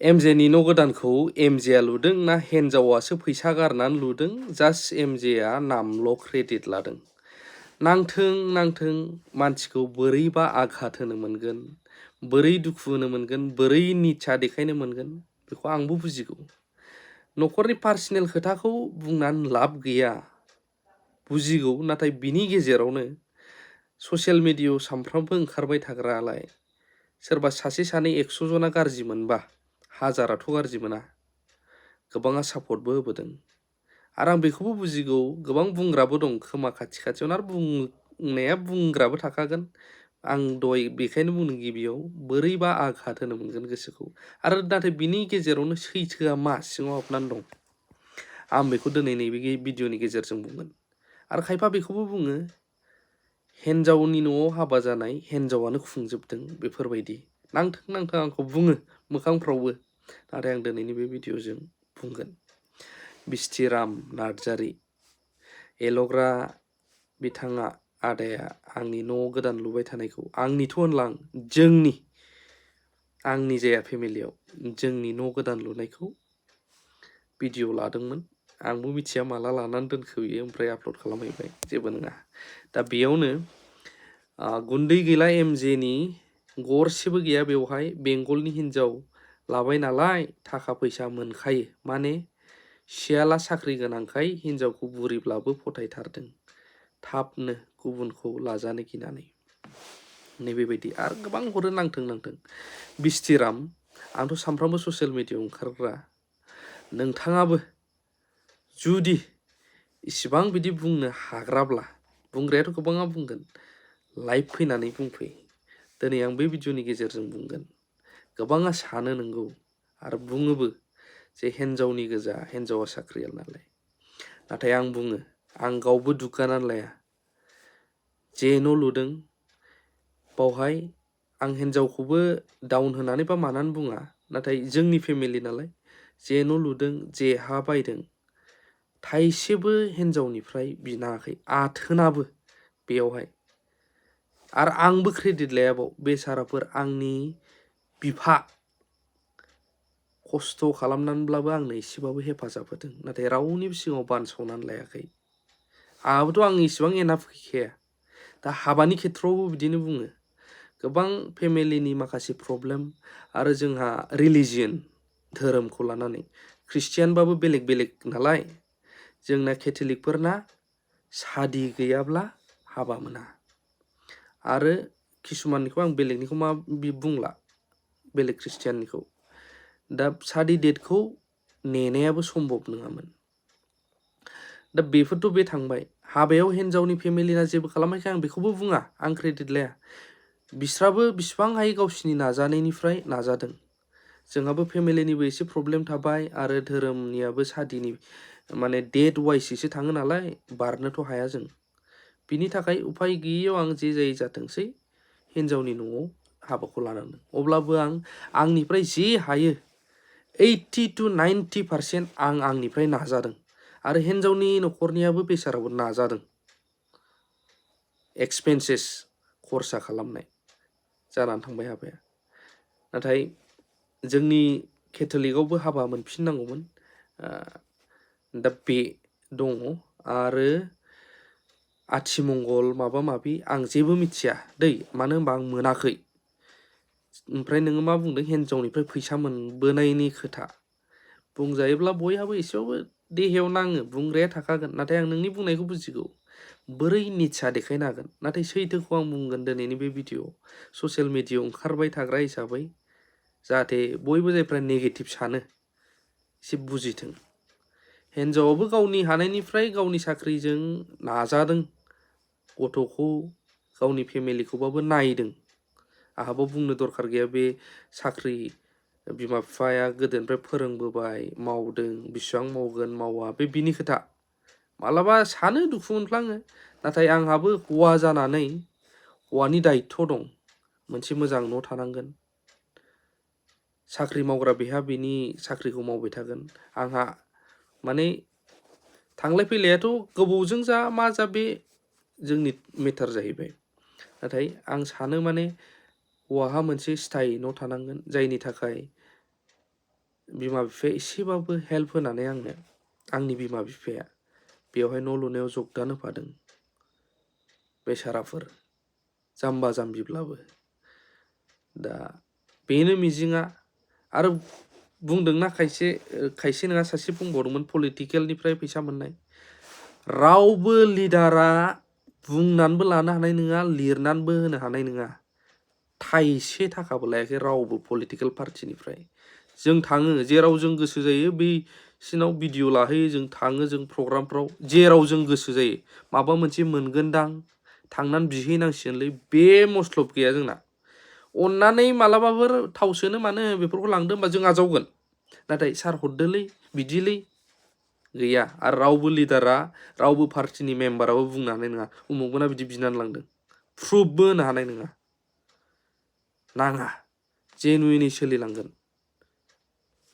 एमजेनि न' गोदानखौ एमजेआ लुदों ना हिन्जावासो फैसा गारनानै लुदों जास्ट एमजेआ नामल' क्रेडिट लादों। नांथों मानसिखौ बोरैबा आघात होनो मोनगोन, बोरै दुखु होनो मोनगोन, बोरै निचा देखायनो मोनगोन बेखौ आंबो बुजिगौ। न'खरनि पार्सनेल खोथाखौ बुंनानै लाब गैया बुजिगौ, नाथाय बिनि गेजेरावनो ससियेल मिडियायाव सानफ्रामबो ओंखारबाय थाग्रालाय सोरबा सासे सानै 100 जना गाज्रि मोनबा हाजाराथ' गाज्रि मोना, गोबाङा सापर्टबो होबोदों। आरो आं बेखौबो बुजिगौ गोबां बुंग्राबो दं खोमा खाथि खाथियावनो, आरो बुंनाया बुंग्राबो थाखागोन। आं दहाय बेखायनो बुंदों गिबियाव बोरैबा आघात होनो मोनगोन गोसोखौ। आरो नाथाय बिनि गेजेरावनो सैथोआ मा सिङाव हाबनानै दं आं बेखौ दिनै नैबे भिडिअनि गेजेरजों बुंगोन। आरो खायफा बेखौबो बुङो हिन्जावनि न'आव हाबा जानाय हिन्जावानो खुंजोबदों बेफोरबायदि। नांथों आंखौ बुङो मोखांफ्रावबो, नाथाय आं दिनैनि बे भिडिअजों बुंगोन। बिस्थिराम नार्जारि एल'ग्रा बिथाङा आदाया आंनि न' गोदान लुबाय थानायखौ, आंनिथ' होनला आं आंनि जाया फेमिलियाव जोंनि न' गोदान लुनायखौ भिडिअ लादोंमोन। आंबो मिथिया माला लानानै दोनखो बियो, ओमफ्राय आपल'ड खालामहैबाय, जेबो नङा। दा बेयावनो गुन्दै गैला एमजेनि गरसेबो गैया बेवहाय। बेंगलनि हिन्जाव लाबाय नालाय थाखा फैसा मोनखायो, माने सियाला साख्रि गोनांखाय हिन्जावखौ बुरिब्लाबो फथायथारदों थाबनो गुबुनखौ लाजानो गिनानै। नैबेबायदि आरो गोबां हरो नांथों। बिस्थिराम, आंथ' सानफ्रामबो ससियेल मिडियायाव ओंखारग्रा, नोंथाङाबो जुदि इसिबां बिदि बुंनो हाग्राब्ला, बुंग्रायाथ' गोबाङा बुंगोन, लाइभ फैनानै बुंफै। दिनै आं बे भिडिअनि गेजेरजों बुंगोन। गोबाङा सानो नंगौ आरो बुङोबो जे हिन्जावनि गोजा, हिन्जावा साख्रियाल नालाय। नाथाय आं बुङो, आं गावबो दुग्गानानै लाया। जे न' लुदों बावहाय आं हिन्जावखौबो डाउन होनानै बा मानानै बुङा, नाथाय जोंनि फेमिलि नालाय जे न' लुदों, जे हा बायदों, थाइसेबो हिन्जावनिफ्राय बिनाङाखै, आथोनाबो बेयावहाय। आरो आंबो क्रेडिट लायाबाव, बेसाराफोर आंनि बिफा खस्थ' खालामनानैब्लाबो आंनो एसेबाबो हेफाजाब होदों, नाथाय रावनिबो सिगाङाव बानसावनानै लायाखै। आंहाबोथ' आं इसिबां एनाफ गैखाया। दा हाबानि खेथ्रआवबो बिदिनो बुङो। गोबां फेमिलिनि माखासे प्रब्लेम आरो जोंहा रिलिजियन धोरोमखौ लानानै, ख्रिस्टियानबाबो बेलेग नालाय, जोंना केथलिकफोरना सादि गैयाब्ला हाबा मोना। आरो किसुमाननिखौ आं बेलेगनिखौ मा बुंला, बेलेग ख्रिस्टियाननिखौ। दा सादि डेटखौ नेनायाबो सम्भब नङामोन। दा बेफोरथ' बे थांबाय। हाबायाव हिन्जावनि फेमिलिना जेबो खालामाखै आं बेखौबो बुङा, आं क्रेडिट लाया। बिस्राबो बिसिबां हायो गावसिनि नाजानायनिफ्राय नाजादों। जोंहाबो फेमिलिनिबो एसे प्रब्लेम थाबाय आरो धोरोमनियाबो सादिनि माने डेट वाइससो थाङो नालाय, बारनोथ' हाया जों। बिनि थाखाय उफाय गैयैयाव आं जे जायै जाथोंसै हिन्जावनि न'आव हाबाखौ लानांदों। अब्लाबो आं आंनिफ्राय जे हायो 80 to 90% आं आंनिफ्राय नाजादों। आरो हिन्जावनि न'खरनियाबो बेसाराबो नाजादों। एक्सपेन्सेस खरसा खालामनाय जानानै थांबाय हाबाया। नाथाय जोंनि केथलिकआवबो हाबा मोनफिननांगौमोन। दा बे दङ। आरो आथिमंगल माबा माबि आं जेबो मिथिया दै, मानो होनबा आं मोनाखै। ओमफ्राय नोङो मा बुंदों हिन्जावनिफ्राय फैसा मोनबोनायनि खोथा। बुंजायोब्ला बयहाबो एसेबाबो देहायाव नाङो, बुंग्राया थाखागोन। नाथाय आं नोंनि बुंनायखौ बुजिगौ, बोरै निचा देखायनो हागोन। नाथाय सैथोखौ आं बुंगोन दिनैनि बे भिडिअ ससियेल मिडियायाव ओंखारबाय थाग्रा हिसाबै, जाहाथे बयबो जायफ्रा नेगेटिभ सानो एसे बुजिथों। हिन्जावाबो गावनि हानायनिफ्राय गावनि साख्रिजों नाजादों, गथ'खौ गावनि फेमिलिखौबाबो नायदों। आंहाबो बुंनो दरखार गैया, बे साख्रि बिमा बिफाया गोदोनिफ्राय फोरोंबोबाय, मावदों, बेसेबां मावगोन मावा बे बिनि खोथा। मालाबा सानो दुखु मोनफ्लाङो, नाथाय आंहाबो हौवा जानानै हौवानि दायित्व दं। मोनसे मोजां न' थानांगोन। साख्रि मावग्रा बेहा बेनि साख्रिखौ मावबाय थागोन। आंहा माने थांलाय फैलायाथ' गोबावजों जा मा जा बे जोंनि मेटार जाहैबाय। नाथाय आं सानो माने हौवाहा मोनसे स्थायि न' थानांगोन, जायनि थाखाय बिमा बिफाया एसेबाबो हेल्प होनानै आंनो आंनि बिमा बिफाया बेवहाय न' लुनायाव जगदान होफादों बेसाराफोर जाम्बा जाम्बिब्लाबो दा बेनो मिजिङा आरो बुंदोंना खायसे नङा सासे बुंबावदोंमोन पलिटिकेलनिफ्राय फैसा मोननाय रावबो लिडारा बुंनानैबो लानो हानाय नङा लिरनानैबो होनो हानाय नङा थाइसे थाखाबो लायाखै रावबो पलिटिकेल पार्टिनिफ्राय जों थाङो जेराव जों गोसो जायो बैसिनाव भिडिअ लाहैयो जों थाङो जों प्रग्रामफ्राव जेराव जों गोसो जायो माबा मोनसे मोनगोनदां थांनानै बिहैनांसिगोनलै बे मस्लब गैया जोंना अन्नानै मालाबाफोर थाव सोनो मानो बेफोरखौ लांदो होमबा जों आजावगोन नाथाय सार हरदोलै बिदिलै गैया आरो रावबो लिडारा रावबो पार्टिनि मेम्बाराबो बुंनो हानाय नङा उमुगमोना बिदि बिनानै लांदों प्रुफबो होनो हानाय नङा नाङा जेनुइनयै सोलिलांगोन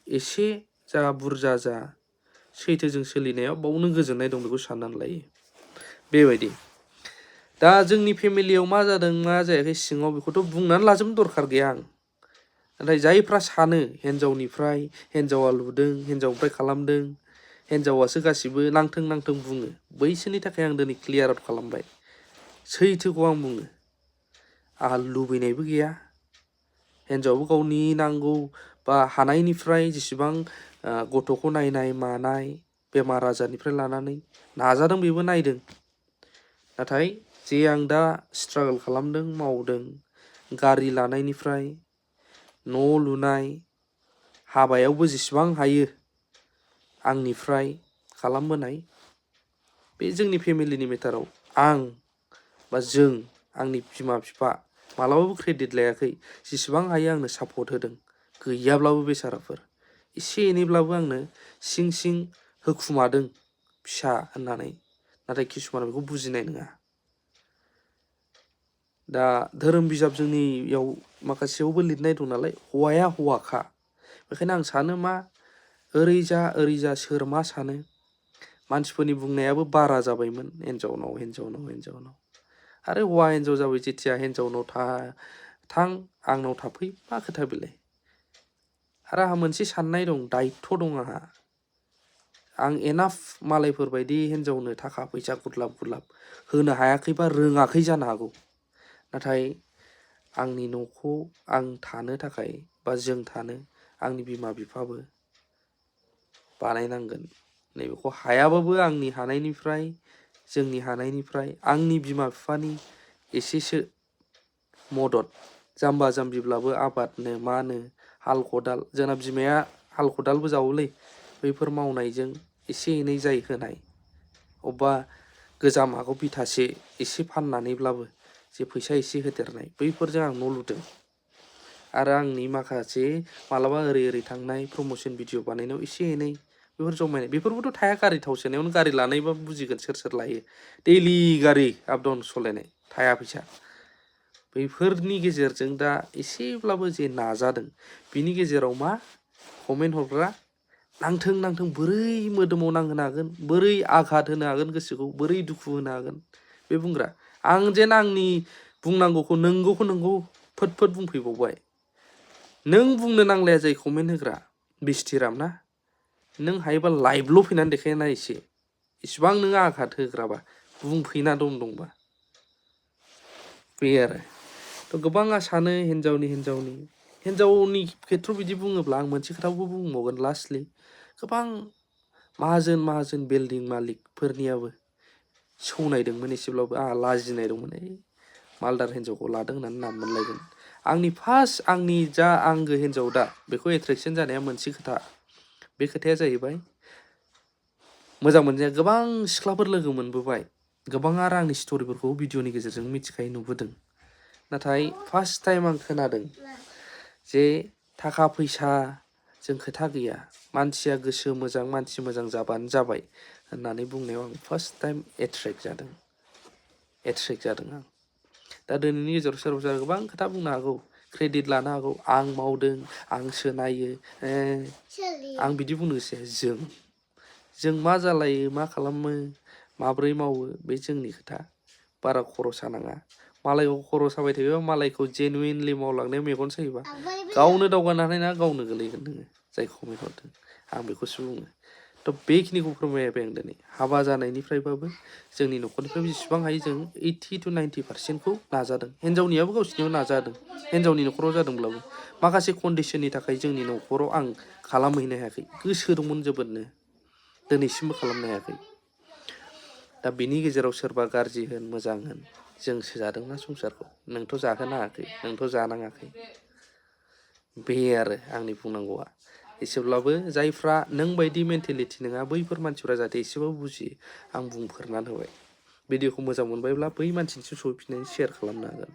एसे जा बुरजा जा सैथोजों सोलिनायाव बावनो गोजोननाय दं बेखौ साननानै लायो बेबायदि दा जोंनि फेमिलियाव मा जादों मा जायाखै सिङाव बेखौथ' बुंनानै लाजोबनो दरखार गैया आं नाथाय जायफ्रा सानो हिन्जावनिफ्राय हिन्जावा लुदों हिन्जावनिफ्राय खालामदों हिन्जावासो गासिबो नांथों नांथों बुङो बैसोरनि थाखाय आं दिनै क्लियार आउट खालामबाय सैथोखौ आं बुङो आंहा लुबैनायबो गैया हिन्जावाबो गावनि नांगौ बा हानायनिफ्राय जेसेबां गथ'खौ नायनाय मानाय बेमार आजारनिफ्राय लानानै नाजादों बेबो नायदों नाथाय जे आं दा स्ट्रागल खालामदों मावदों गारि लानायनिफ्राय न' लुनाय हाबायावबो जेसेबां हायो आंनिफ्राय खालामबोनाय बे जोंनि फेमिलिनि मेटाराव आं बा जों आंनि बिमा बिफा मालाबाबो क्रेडिट लायाखै जेसेबां हायो आंनो सापर्ट होदों गैयाब्लाबो बेसाराफोर एसे एनैब्लाबो आंनो सिं सिं होखुमादों फिसा होननानै नाथाय किसुमान बेखौ बुजिनाय नङा दा धोरोम बिजाब जोंनियाव माखासेयावबो लिरनाय दं नालाय हौवाया हौवाखा बेखायनो आं सानो मा ओरै जा सोर मा सानो मानसिफोरनि बुंनायाबो बारा जाबायमोन हिन्जावनाव आरो हौवा हिन्जाव जाबाय जेथिया हिन्जावनाव थां आंनाव थाफै मा खोथा बेलाय आरो आंहा मोनसे साननाय दं दायित्व दं आं एनाफ मालायफोरबायदि हिन्जावनो थाखा फैसा गुरलाब होनो हायाखैबा रोङाखै जानो हागौ नाथाय आंनि न'खौ आं थानो थाखाय बा जों थानो आंनि बिमा बिफाबो बानायनांगोन नैबेखौ हायाबाबो आंनि हानायनिफ्राय जोंनि हानायनिफ्राय आंनि बिमा बिफानि एसेसो मदद जाम्बा जाम्बिब्लाबो आबादनो मानो हाल खदाल जोंना बिमाया हाल खदालबो जावोलै बैफोर मावनायजों एसे एनै जाय होनाय अबेबा गोजाम हाखौ बिथासे एसे फाननानैब्लाबो जे फैसा एसे होदेरनाय बैफोरजों आं न' लुदों आरो आंनि माखासे मालाबा ओरै थांनाय प्रम'सन भिडिअ बानायनायाव एसे एनै बेफोर जमायनाय बेफोरबोथ' थाया गारि थाव सोनायावनो गारि लानायबा बुजिगोन सोर लायो दैलि गारि आप डाउन सालायनाय थाया फैसा बैफोरनि गेजेरजों दा एसेब्लाबो जे नाजादों बिनि गेजेराव मा कमेन्ट हरग्रा नांथों बोरै मोदोमाव नांहोनो हागोन बोरै आघात होनो हागोन गोसोखौ बोरै दुखु होनो हागोन बे बुंग्रा आं जेन आंनि बुंनांगौखौ नंगौ फोद बुंफैबावबाय नों बुंनो नांलाया जाय कमेन्ट होग्रा बिस्थिराम ना नों हायोबा लाइभल' फैनानै देखायना इसिबां नोङो आघात होग्राबा बुंफैना दंबा बे आरो थ' गोबाङा सानो हिन्जावनि खेथ्रआव बिदि बुङोब्ला आं मोनसे खोथाखौ बुंबावगोन लास्टलि गोबां माहाजोन बिल्डिं मालिकफोरनियाबो सौनायदोंमोन एसेब्लाबो आंहा लाजिनाय दंमोन मालदार हिन्जावखौ लादों होननानै नाम मोनलायगोन आंनि फार्स्ट आंनि जा आंगो हिन्जाव दा बेखौ एट्रेक्सन जानाया मोनसे खोथा बे खोथाया जाहैबाय मोजां मोननाया गोबां सिख्लाफोर लोगो मोनबोबाय गोबां आरो आंनि स्ट'रिफोरखौ भिडिअनि गेजेरजों मिथिखायो नुबोदों नाथाय फार्स्ट टाइम आं खोनादों जे थाखा फैसाजों खोथा गैया मानसिया गोसो मोजां मानसि मोजां जाबानो जाबाय होननानै बुंनायाव आं फार्स्ट टाइम एट्रेक्ट जादों आं दा दिनैनि गेजेराव सोरबा गोबां खोथा बुंनो हागौ क्रेडिट लानो हागौ आं मावदों आंसो नायो आं बिदि बुंनोसै जों मा जालायो मा खालामो माब्रै मावो बे जोंनि खोथा बारा खर' सानाङा मालायखौ खर' साबाय थायोबा मालायखौ जेनुइनलि मावलांनायाव मेगन सायोबा गावनो दावगानो हानाय ना गावनो गोलैगोन नोङो जाय कमेन्ट हरदों आं बेखौसो बुङो थ' बेखिनिखौ फोरमायबाय आं दिनै हाबा जानायनिफ्रायबाबो जोंनि न'खरनिफ्राय जेसेबां हायो जों 80 to 90% नाजादों हिन्जावनियाबो गावसिनियाव नाजादों हिन्जावनि न'खराव जादोंब्लाबो माखासे कन्डिसननि थाखाय जोंनि न'खराव आं खालामहैनो हायाखै गोसो दंमोन जोबोदनो दिनैसिमबो खालामनो हायाखै दा बिनि गेजेराव सोरबा गाज्रि होन मोजां होन जोंसो जादोंना संसारखौ नोंथ' जाहोनाङाखै नोंथ' जानाङाखै बे आरो आंनि बुंनांगौआ एसेब्लाबो जायफ्रा नों बायदि मेन्टेलिटि नङा बैफोर मानसिफ्रा जाहाथे एसेबाबो बुजियो आं बुंफोरनानै होबाय भिडिअखौ मोजां मोनबायब्ला बै मानसिनिसिम सहैफिननानै शेयार खालामनो हागोन